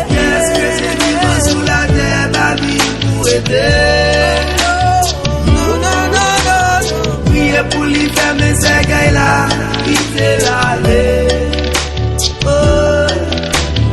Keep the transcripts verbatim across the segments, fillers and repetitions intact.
Yes, kretyen vivan sou latè pa vin pou rete. Priye pou li fèmen sèkèy la, kite l ale.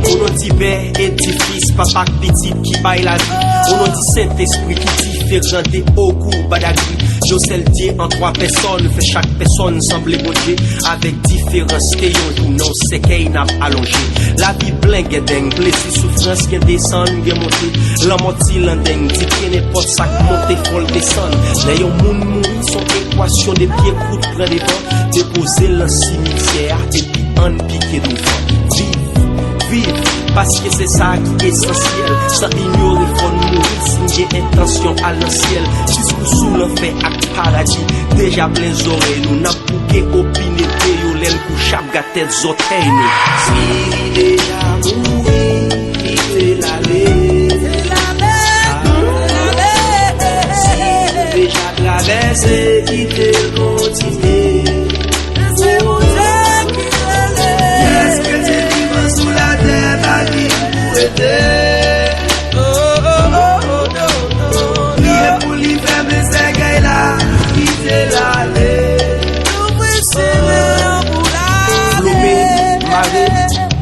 O non di Pè e di Fis, Papa k Pitit ki bay lavi. O non di Sentespri ki diferan de ogou badagri. Yon sèl Dye an twa pèsòn, fè chak pèsòn sanble Bondye, avèk diferans ke yon jou nan yon sèkèy n ap alonje. Lavi plen gen deng, plezi, soufrans, gen desann, gen monte. Lanmò ti landeng, di ke nenpòt sa k monte fò l desann. Lè yon moun mouri, s on ekwasyon de pye kout pran devan, depoze l nan simityè a, epi ann pike douvan. Viv, viv, paske se sa ki esansyèl. San inyore fò n mouri si n gen entansyon al nan syèl. Diskou sou lanfè ak paradi deja plen zòrèy nou. N ap bouke opine de yo lè n kouche ap gate zòtèy nou. Si li deja mouri, kite l ale. Si nou deja travèse, kite l kontinye. Yes, kretyen vivan sou latè pa vin pou rete. Priye pou li fèmen sèkèy la, kite l ale. Vlope, mare,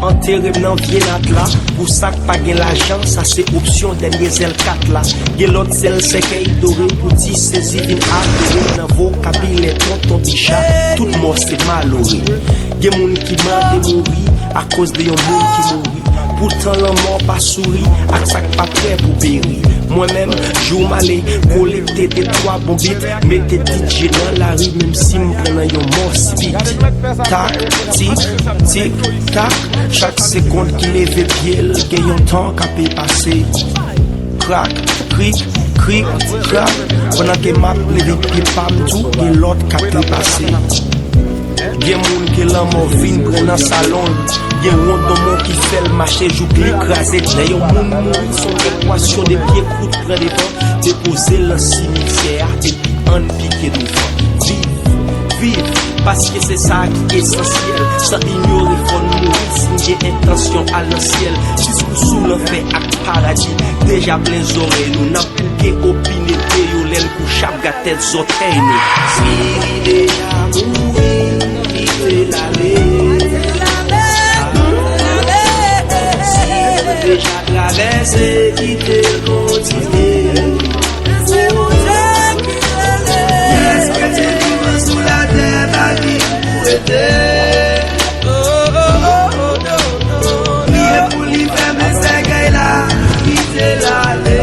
antere m nan vye nat la. Pou sa k pa gen lajan, sa se opsyon dènye zèl kat la. Gen lòt sèl sèkèy dore pou ti sezi vin adore nan vokabilè tonton Bicha. Tout mò se malore. Gen moun ki mande mouri akoz de yon moun ki mouri. Poutan lanmò pa souri ak sa k pa prè pou peri. Mwen menm, jou m ale kolekte de twa bon bit, mete D J nan lari, menm si m pran nan yon mò spit. Tak, tik, tik, tak, chak segonn ki leve pye l, gen yon tan k ape pase. Krak, krik, krik, krak, pandan ke m ap leve pye pa m tou, gen lòt k ap trepase. Gen moun ke lanmò vin pran nan salon l. Gen wondonmon ki fè l mache jouk li kraze. Lè yon moun mouri, s on ekwasyon de pye kout pran devan, depoze l nan simityè a, epi ann pike douvan. Viv, viv, paske se sa ki esansyèl. San inyore fò n mouri si n gen entansyon al nan syèl. Diskou sou lanfè ak paradi deja plen zòrèy nou. N ap bouke opine de yo lè n kouche ap gate zòtèy nou. Si li deja mouri, kite l ale. Si nou deja travèse, kite l kontinye. Yes, kretyen vivan sou latè pa vin pou rete. Priye pou li fèmen sèkèy la, kite l ale.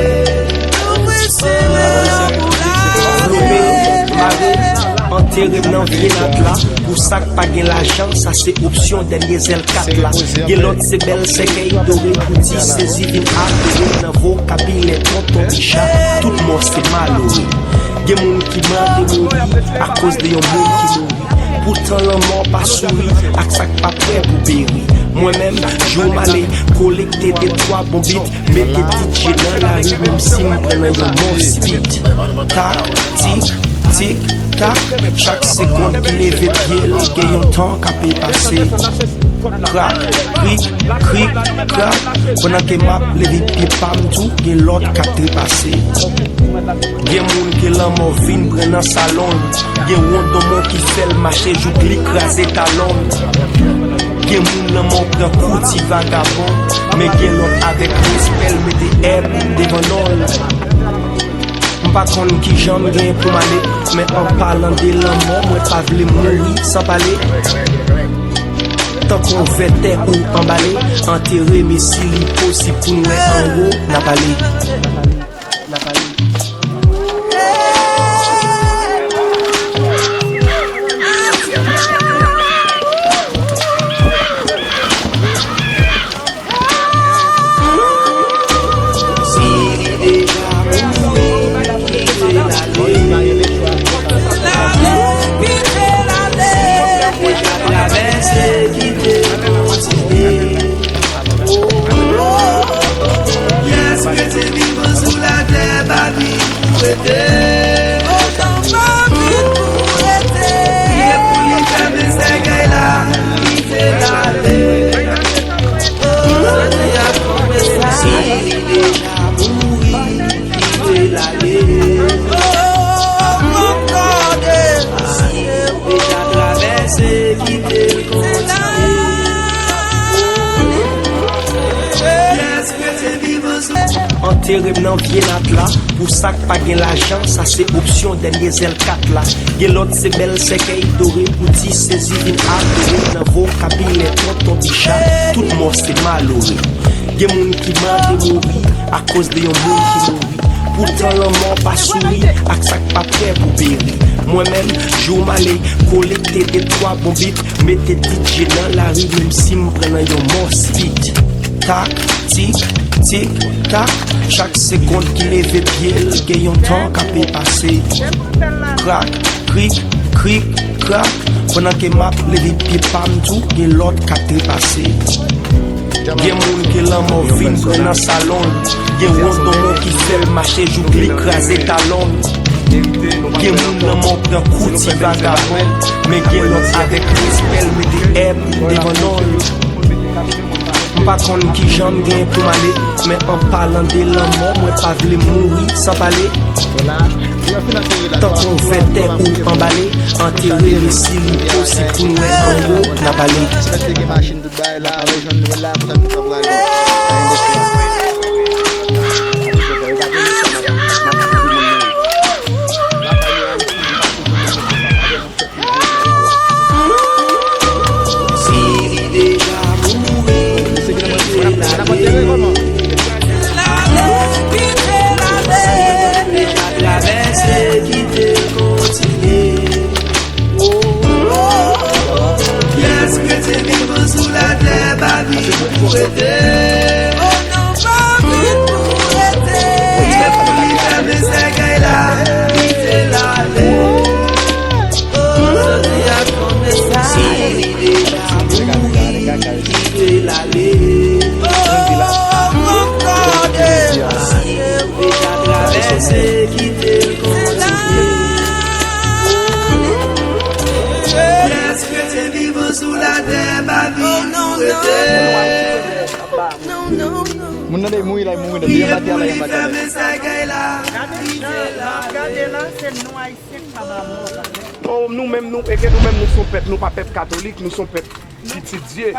Vlope, mare, antere m nan vye nat la. Pou sa k pa gen lajan, sa se opsyon dènye zèl kat la. Gen lòt se bèl sèkèy dore pou ti sezi vin adore nan vokabilè tonton Bicha. Tout mò se malore. Gen moun ki mande mouri akoz de yon moun ki mouri. Poutan lanmò pa souri ak sa k pa prè pou peri. Mwen menm, jou m ale kolekte de twa bon bit, mete D J nan lari, menm si m pran nan yon mò spit. Tak, tik, tik, tak, chak segonn ki leve pye l, gen yon tan k ape pase. Krak, krik, krik, krak, pandan ke m ap leve pye pa m tou, gen lòt k ap trepase. Gen moun ke lanmò vin pran nan salon l. Gen wondonmon ki fè l mache jouk li kraze talon l. Gen moun lanmò pran kou ti vagabon, men gen lòt avèk respè l mete M devan non l. M pa konn kijan m gen pou m ale, men an palan de lanmò, mwen pa vle mouri san pale. Tankou yon vètè ou anbale, antere m e si li posib pou n wè anwo, n a pale. N a pale. Si li deja mouri, kite l ale. Deja travèse, kite l kontinye. Yes, kretyen vivan sou Sere m nan vye nat la, pou sa k pa gen lajan, sa se opsyon dènye zèl kat la. Gen lòt se bèl sèkèy dore, pou ti sezi vin adore, nan vokabilè tonton Bicha, tout mò se malore. Gen moun ki mande mouri, akoz de yon moun ki mouri. Poutan lanmò pa souri, ak sa k pa prè pou peri. Mwen menm, jou m ale, kolekte de twa bon bit, mete D J nan lari, menm si m pran nan yon mò speed. Tak, tik, tik, tak. Chak segonn ki leve pye l, gen yon tan k ape pase. Krak, krik, krik, krak. Pandan ke m ap leve pye pa m tou, gen lòt k ap trepase. Gen moun ke lanmò vin pran nan salon l. Gen wontonmon ki fè l mache jouk li kraze talon l. Gen moun lanmò pran kou ti vagabon. Men gen lòt avèk respè l mete M devan non l. M pa konn kijan m gen pou m ale, men an palan de lanmò, mwen pa vle mouri san pale. Tankou vètè ou anbale, antere li si li posib pou n wè anwo n ap ale. Si li deja mouri, kite l ale. Lane, kite l ale. Deja travèse, kite l kontinye. Pyès kretyen vivan sou latè pa vin pou rete. Li fèmen sèkèy la, kite l ale. Jodi a konnen sa. Si li deja mouri, kite l ale. Si ou deja travèse, kite l kontinye. Pyès kretyen vivan sou latè pa vin pou rete. Moun nan dèyè mouri la, mouri depi anba tè a la, anba tè a la. Gade jan, gade la, se nou Ayisyen k pa ba mò valè. Non, nou menm, nou, e ke nou menm, nou se yon pèp, nou pa pèp katolik, nou se yon pèp pitit Dye.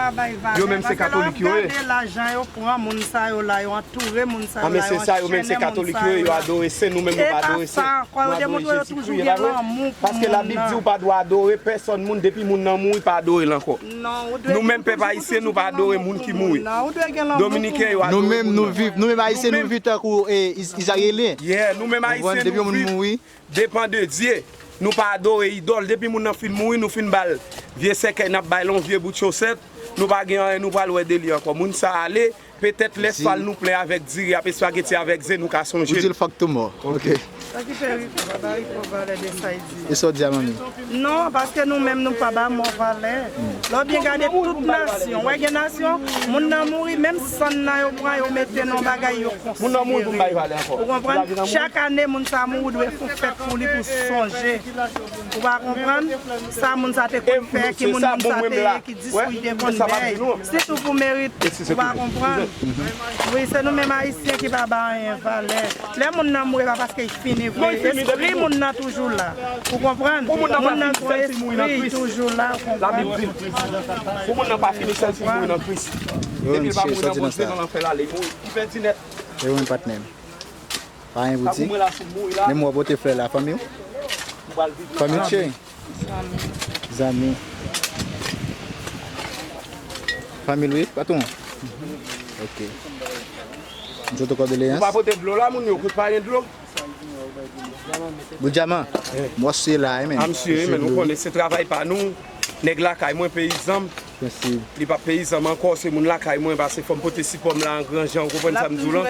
Yo menm se katolik yo ye. Gade la, jan yo pran moun sa yo la, yo antoure moun sa yo la, yo anchènen moun sa yo la. Yo menm se katolik yo ye, yo adore sen, nou menm nou pa adore sen. Nou adore Jezikri, e pa vre? Paske Labib di ou pa dwe adore pèsòn moun, depi moun nan mouri, pa adore l ankò. Nou menm pèp ayisyen, nou pa adore moun ki mouri. Dominiken yo adore moun nan. Nou menm, nou viv, nou menm ayisyen, nou viv tankou, e, Iz-, Izrayelyen. Yeah, nou menm ayisyen, nou viv depan de Dye. Nou pa adore idòl. Depi moun nan fin mouri, nou fin ba l vye sèkèy, n ap ba l yon vye bout chosèt. Nou pa gen anyen, nou pral wè de li ankò. Moun sa ale, petèt lè swa l nou plen avèk diri, avèk espageti, avèk ze, nou ka sonje l. Ou di l fòk tou mò. Ok. Sa ki fè Rico pa ba Rico valè de sa l di. E sa w di a, manmi? Non, paske nou menm nou pa ba mò valè. Lè w byen gade tout nasyon, wè gen nasyon, moun nan mouri, menm sann nan yo pran, yo mete nan bagay, yo konsidere. Moun nan mouri pou m bay valè ankò. Ou konprann? Chak ane, moun sa mouri, ou dwe fè yon fèt pou li, pou sonje. Ou pa konprann? Sa moun sa te konn fè, ki moun moun sa te ye, ki diskou li te konn bay. Sitou pou merit, ou pa konprann? Wi, se nou menm Ayisyen ki pa ba anyen valè. Lè moun nan mouri, pa paske l fini vre. Espri moun nan toujou la. Ou konprann? Moun nan gon espri toujou la, ou konprann? Pou moun nan pa fini, sèl si l mouri nan Kris. Depi l pa mouri nan Bondye, nan lanfè l ale, li mouri. Li pèdi nèt. E ou menm, patnè m? Pa anyen pou di. Menm w ap pote flè la, fanmi w? Fanmi w, cheri? Zanmi. Fanmi l wi, patwon? Ok. M sot kondoleyans. Ou pa pote dlo la, moun yo, kout pa gen dlo. Bout dyaman. M wè se la, wi, men. A, m sire, men nou konnen se travay pa nou. Nèg lakay mwen, peyizan m. Li p ap peyizan m ankò, se moun lakay mwen, paske fò m pote sipò m la an gran jan, ou konprann sa m di w lan?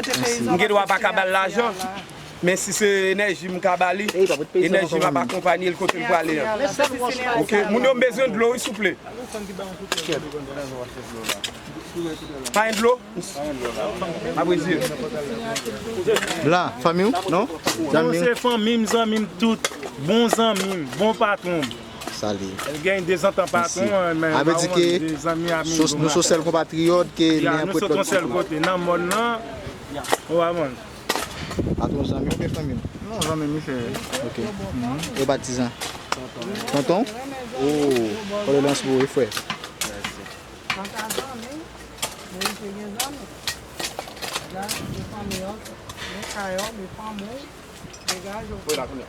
M gen dwa pa ka ba l lajan, men si se enèji m ka ba li, enèji m ap akonpaye l kote l prale an. Ok, moun yo, m bezwen dlo, wi, souple. Pa gen dlo? Apre zye. Blan, fanmi w, non? Zanmi w? Se fanmi m, zanmi m tout. Bon zanmi m, bon patwon m. Sa li ye. L gen de zantan patwon, men zanmi a nou. Nou se sèl konpatriyòt ke li enpòtan. Nou sot yon sèl kote, nan mòn nan. Ou pa konprann? Patwon zanmi w oubyen fanmi w? Non, zanmi m, misye. Ok. Yo patizan. Tonton? Oh, kondoleyans pou ou, wi, frè. Mèsi. Kanta zanmi, Moyiz te gen zanmi. La, se fanmi an. Kay ou, men fanmi w, degaje w.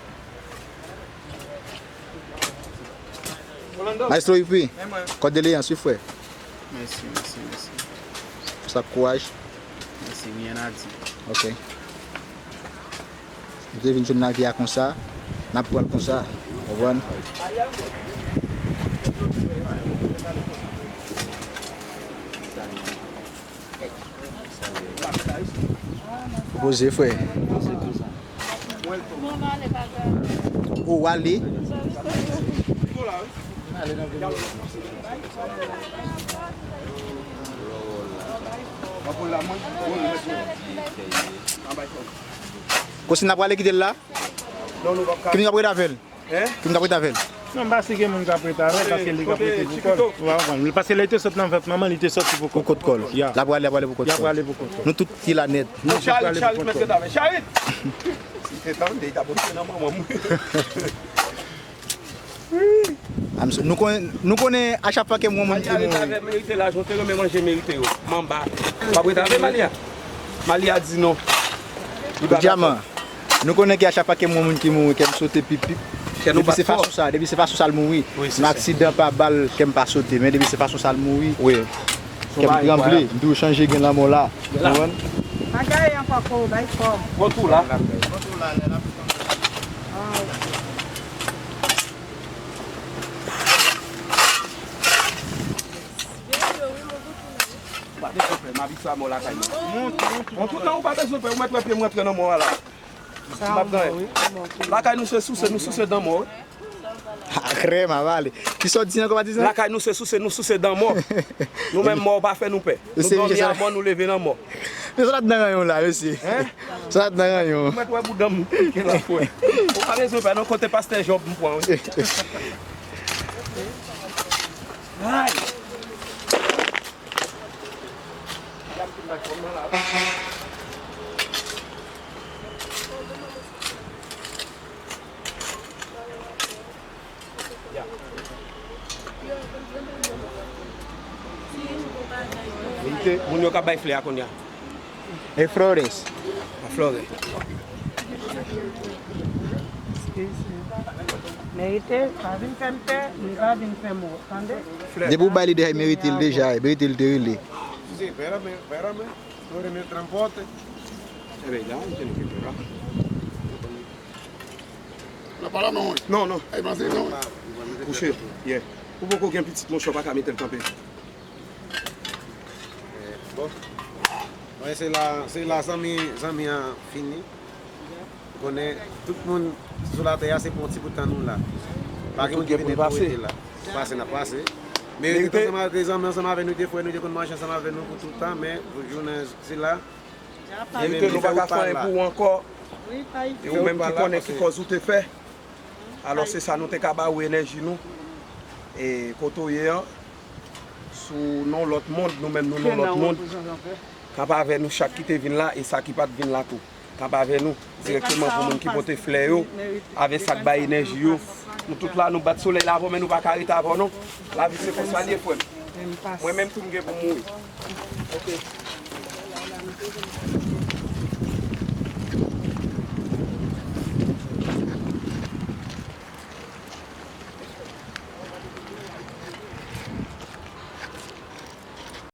Maestro Ipi, kondoleyans wi frè. Mèsi, mèsi, mèsi. Fòs ak kouraj. Mèsi, rien à dire. Ok. Nou te vin jwenn lavi a konsa, n ap pran l konsa. Konprann? Poze, frè. Ou ale. Kosi n ap prale kite l la? Ki nou ap rete avè l? Ki nou ap rete avè l? Non, m pa si gen moun k ap rete avè l, paske li k ap rete pou kò l. Ou pa konprann? Paske lè li te sòt nan vant manman, li te sòti pou kòt kò l. Ya. L ap prale, l ap prale pou kòt kò l. Li ap prale pou kòt kò l. Nou tout ki la nèt. Bon, Charit, Charit mèt rete avè Charit! Si te tande, li t ap rete nan manman m. I'm so- nou konnen, nou konnen a chak fwa ke m wè yon moun ki mouri. Merite lajan, te renmen manje merite yo. Manba. W ap rete avè Malia? Malia di non. Li pa dakò. Dyaman, nou konnen ke a chak fwa ke m wè yon moun ki mouri, kè m sote pip pip. Depi se fason sa, depi se fason sa l mouri. Nan aksidan pa bal, kè m pa sote, men depi se fason sa l mouri, kè m tranble, m toujou chanje gen lanmò la. Konprann? Pa gaye ankò, ko, bay fòm. Bon tou la. Ou pa bezwen pè, m abitye a mò lakay mwen. An tou tan ou pa bezwen pè, ou mèt wè pye m rantre nan mò a la. M ap ganyen. Lakay nou se souse, nou souse dan mò, wi. Akrè, m ap ale. Kisa w di ankò, patizan? Lakay nou se souse, nou souse dan mò. Nou menm mò pa fè nou pè. Nou dòmi a mò, nou leve nan mò. Men sa l ap nan ranyon la, mesye. Hein? Sa l ap nan ranyon. Ou mèt wè bouda m pike la, frè. Ou pa bezwen pè non, kote pastè Jòb m pran, wi. Ay! Verite, moun yo k ap bay flè a kounye a. E Flores. A Flores. Merite, pa vin fè m pè, li pa vin fè m wont, tande? Depi w bay li deja, li merite l deja, li merite l te rele. Sì, sì, espérame, espérame. Flores me transporte. E verdad, tiene que esperar. La para no. No, no. Ay, mas sí, no. Kouche, yeah. Ou poko gen pitit, monchè, w pa ka mete l kanpe. Bon. Mwen se la, se la zanmi, zanmi an fini. Ou konnen, tout moun sou latè a, se pou yon ti bout tan nou la. Pa gen moun ki vin tou rete la. Pase, n ap pase. Merite ansanm avèk zanmi, ansanm avèk nou, de frè, nou te konn mache ansanm avèk nou pou tout tan, men pou jounen sila, Merite, nou pa ka fè anyen pou ou ankò. E ou menm ki konnen ki kòz ou te fè. Alò, se sa nou te ka ba ou, enèji nou. E kote w ye an, sou non lòt mond, nou menm nou non lòt mond. K ap avè nou chak ki te vin la e sa ki pa t vin la tou. K ap avè nou dirèkteman pou moun ki pote flè yo, avè sa k bay enèji yo. Nou tout la, nou bat solèy la avè w, men nou pa ka rete avè w non. Lavi se konsa l ye, frè m. Mwen menm tou, m gen pou m mouri. Ok.